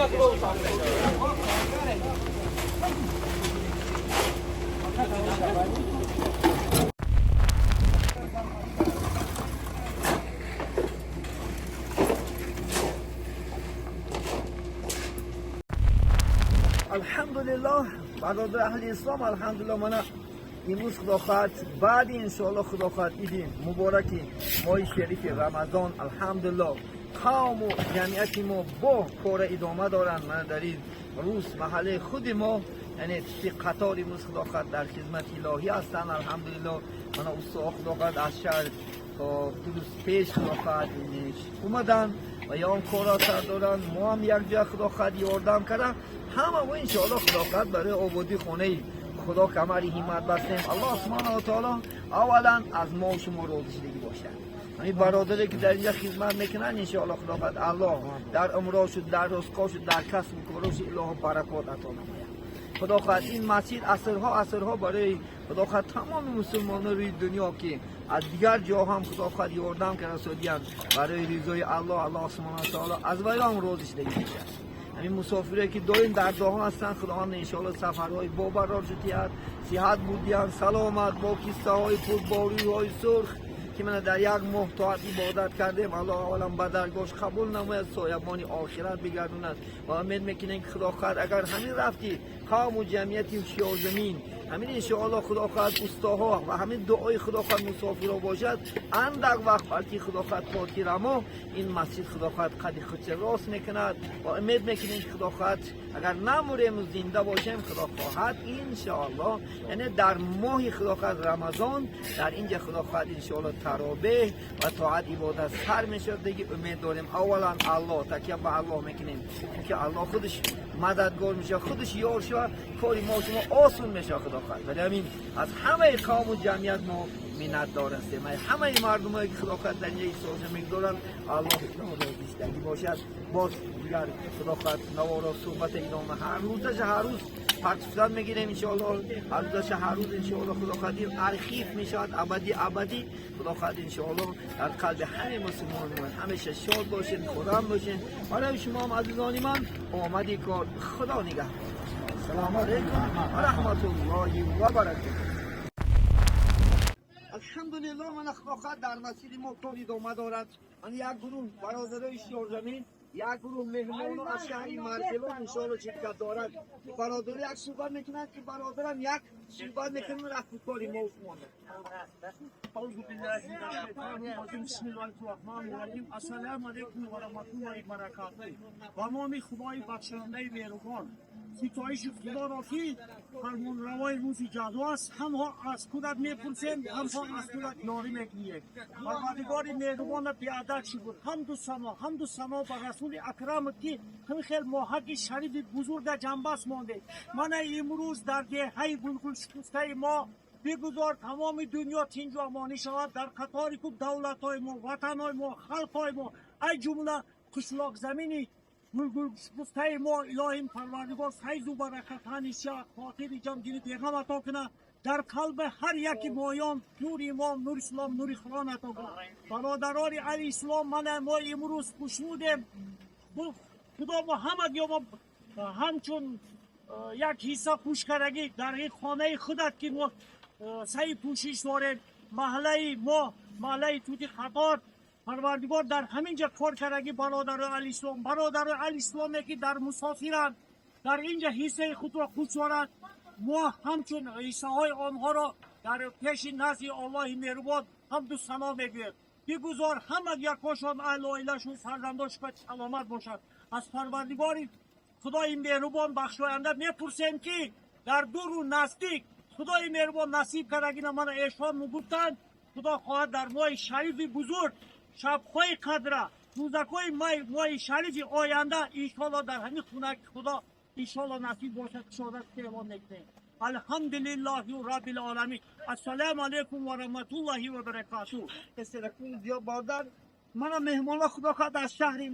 Алҳамдулиллоҳ, бародар аҳли ислом, алҳамдулиллоҳ, мана имрӯз, худо хоҳад, баъди, иншоалло, худо хоҳад, иди мубораки моҳи шарифи Рамазон, алҳамдулиллоҳ, қавму ҷамъияти мо бо кора идома доранд. Мана дар ин рӯз маҳаллаи худи мо, яъне тути қатор, имрӯз, худо хоҳад, дар хизмати илоҳӣ ҳастанд. Алҳамдулиллоҳ, мана устоҳо, худо хоҳад, аз шаҳр то 2 рӯз пеш, худо хоҳад, омаданд ва ё он корро сар доранд. Мо ҳам якҷоя, худо хоҳад, ёрдам кардам. Ҳама мо, иншоалло, худо хоҳад, барои ободии хонаи худо камари ҳиммат бастем. Аллоҳ субҳанаҳу ва таоло аввалан аз мо шумо розӣ шудагӣ бошад. Ҳамин бародаре ки дар инҷа хизмат мекунанд, иншоалло, худо хоҳад, аллоҳ дар умрошу, дар ризқошу, дар касбу корошу илоҳо баракот ато намояд. Худо хоҳад, ин масҷид асрҳо, асрҳо барои, худо хоҳад, тамоми мусулмонон рӯи дунё, ки аз дигар ҷо ҳам, худо хоҳад, ёрдам карда содиянд барои ризои аллоҳ, аллоҳ субҳанаҳу ва таоло аз вайам розӣ шудагӣ бошад. Ҳамин мусофире ки доим дар роҳ ҳастанд, худованд, иншоалло, сафарҳои бобарор шудиҳад, сиҳат будиҳанд, саломат, бо киссаҳои пур, борӯйҳои сурх, ки мана дар як моҳ тоат ибодат кардем, аллоҳ аввалан ба даргоҳш қабул намояд, соябони охират бигардонад. Ва умед мекунем, ки, худо хоҳад, агар ҳамин рафти қавму ҷамъияти ҳушёрзамин, ҳамин, иншоалло, худо хоҳад, устоҳо ва ҳамин дуои, худо хоҳад, мусофиро бошад, андак вақт, балки, худо хоҳад, то тирамо ин масҷид, худо хоҳад, қади худша рост мекунад. Ва умед мекунем, ки, худо хоҳад, агар намурему зинда бошем, худо хоҳад, иншоалло, яъне дар моҳи, худо хоҳад, Рамазон дар инҷа, худо хоҳад, иншоалло, таробеҳ ва тоат ибодат сар мешавад. Деги умед дорем. Аввалан аллоҳ, такя ба аллоҳ мекунем, чунки аллоҳ худаш мададгор мешавад, худаш ёр шавад, кори мо шумо осон мешавад, худо хоҳад. Барои ҳамин аз ҳамаи қавму ҷамъият мо миннатдор ҳастем, ай ҳамаи мардумое ки, худо хоҳад, дар инҷа ҳиссоша мегузоранд, аллоҳ розиштагӣ бошад. Боз дигар, худо хоҳад, наворо, суҳбата идома, ҳар рӯзаша ҳар рӯз партуфтан мегирем, иншоалло, ҳар рӯзаша ҳар рӯз, иншоалло, худо хоҳад, ин архив мешавад абадӣ, абадӣ, худо хоҳад, иншоалло, дар қалби ҳамаи мусулмон. Ҳамеша шод бошед, хуррам бошед. Барои шумо ҳам, азизони ман, омади кор. Худо нигаҳбон. Ассалому алайкум ва раҳматуллоҳи ва баракатуҳ. Алҳамдулиллоҳ, мана, худо хоҳад, дар масҷиди мо кор идома дорад. Ман як гурӯҳ бародарои шиёрзамин, як гурӯҳ меҳмоно аз шаҳри Маргелон, иншоалло, ширкат дорад. Бародаро як суҳбат мекунанд, ки бародарам як суҳбат мекунанд, рафту кори мо шумо. أعوذ بالله من الشیطان الرجیم. بسم الله الرحمن الرحیم. السلام علیکم و رحمت الله و برکاته. با نام خدای بخشنده مهربان. ستایش خدا را که فرمانروای روز جزا است. هم از خودت میپرسیم، هم از خودت یاری میکنیم. پروردگار مهربان بیادر شکر، حمد و ثنا، حمد و ثنا به رسول اکرم که همین خیلی ماهک شریف بزرگ در جنبس مانده. من امروز در دهه گلگل شکفته ما، бигузор тамоми дунё тинҷу амонӣ шавад дар қатори ку давлатҳои мо, ватанҳои мо, халқҳои мо, ай ҷумла қишлоқзамини гулгулшукуфтаи мо. Илоҳим Парвардигор файзу баракат ҳамеша хотири ҷам дини беғам ато кунад, дар қалби ҳар яки моён нури имон, нури ислом, нури Қуръон ато кунад. Бародарони аҳли ислом, мана мо имрӯз хушнудем. Худо мо ҳамагиё мо ҳамчун як ҳисса хушкардагӣ дар ин хонаи худат, ки мо саи пӯшиш дорем. Маҳаллаи мо, маҳаллаи Тути Қатор, Парвардигор дар ҳамин ҷа кор кардагӣ. Бародарои алислом, бародарои алисломе ки дар мусофиранд, дар ин ҷа ҳиссаи худро хуш доранд, мо ҳамчун ҳиссаҳои онҳоро дар пеши назди Аллоҳи меҳрубон ҳамду сано мегӯем. Бигузор ҳама якошон, аҳлу оилашон, фарзандошон саломат бошад. Аз Парвардигори Худои меҳрубон бахшоянда мепурсем, ки дар дуру наздик Худои меҳрубон насиб кардагина мана эшон гуфтанд, худо хоҳад, дар моҳи шарифи бузург, шабҳои қадра, рӯзакҳои моҳи шарифи оянда, иншоалло, дар ҳамин хунаки худо, иншоалло, насиб бошад, кушода эълон мекунем. Алҳамдулиллаҳи роббил оламин. Ассалому алайкум ва раҳматуллоҳи ва баракатуҳ. Зиёд бародар, мана меҳмонҳо, худо хоҳад, аз шаҳри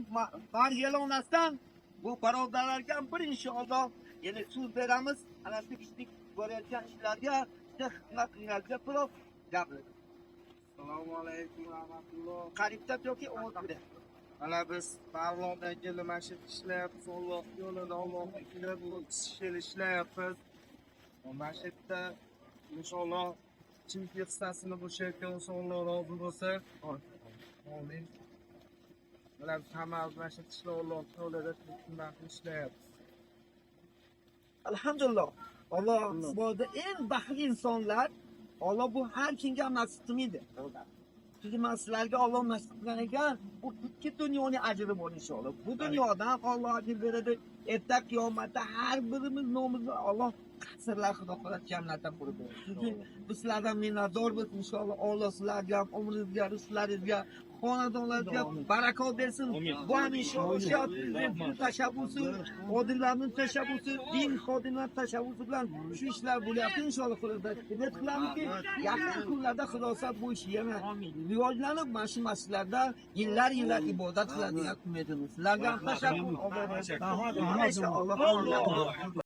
Маргелон ҳастанд. Bu birodarlarga ham bir, inshaalloh, yana so'z beramiz. Ana shu kichik borayotgan ishlarga, xizmat qilganlarga biroz gapiradi. Assalomu alaykum rahmatulloh. Qaribda yoki umid. Mana biz Marg'ilondan kelib mana shu yerda ishlayapmiz. Alloh yo'lida, Alloh bu yil ishlayapmiz. Mana shu yerda inshaalloh chimki hissasini bo'shayotgan bo'lsa, Alloh rozi bo'lsa. Amin. Mana biz hammamiz mana shu yerda ishlab, Alloh yo'lida ishlayapmiz. Alhamdulillah. Alloh bu eng baxtli insonlar. Alloh bu har kimga ham nasib qilmaydi. Chunki man sizlarga Alloh nasib qilgan ekan, bu ikki dunyoni ajri bor inshaalloh. Bu dunyodan Alloh ajr beradi. Erta qiyomatda har birimiz nomimizni Alloh qasrlar, Xudo xohlasa, jannatda qurib beradi. Chunki biz sizlardan minnatdormiz inshaalloh. Alloh sizlarga ham, umringizga, rizqlaringizga, xonadonlaringizga barakot bersin. Bu ham inshaalloh shu prezidentning tashabbusi, xodimlarning tashabbusi, din xodimlar tashabbusi bilan shu ishlar bo'lyapti inshaalloh. Xudo umid qilamizki, yaqin kunlarda, Xudo xohlasa, bu ish yana rivojlanib, mana shu masjidlarda yillar yillar ibodat qiladigan umidimiz. Sizlarga ham tashakkur. Alloh.